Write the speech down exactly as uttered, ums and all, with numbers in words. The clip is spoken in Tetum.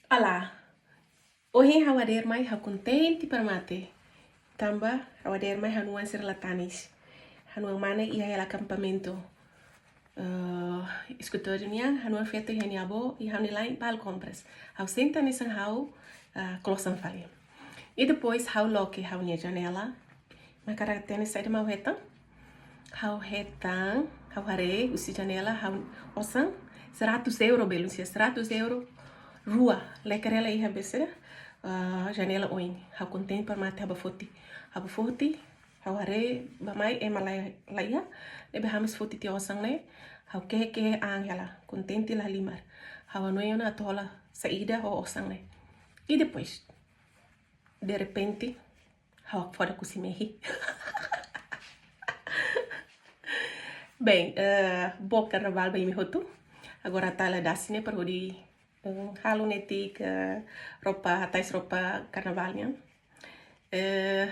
Olá, ohin ha'u hadeer mai, ha'u kontente para mate. Tanba ha'u hadeer mai ha'u-nia oan sira la tanis. Ha'u-nia oan mane iha hela akampamentu, eh, eskritóriu nian, ha'u-nia oan feto iha nia avó, i ha'u-nia la'en bá halo kompras. Ha'u senta hanesan ha'u, eh, klosan fali. I depois ha'u loke ha'u-nia janela. Mak hakarak hatene saida mak ha'u hetan. Ha'u hetan, ha'u haree husi janela ha'u osan seratus euro, belun sira, seratus euro rua. Leker hela iha besera, ah, janela oin. Ha'u kontente para mate, ha'u bá foti. Ha'u bá foti, ha'u haree bá mai ema la, la iha. Ne'ebé ha'u mós foti tiha osan ne'e. Ha'u kehe-kehe an hela, kontente la halimar. Ha'u hanoin ona atu hola saida ho osan ne'e. I depois, derrepente, ha'u hakfodak husi mehi. Bem, eh, boa karnavál ba imi hotu. Agora tala dasi ne'e para hodi, eh, halo netik, eh, roupa, hatais roupa karnavál nian. Eh,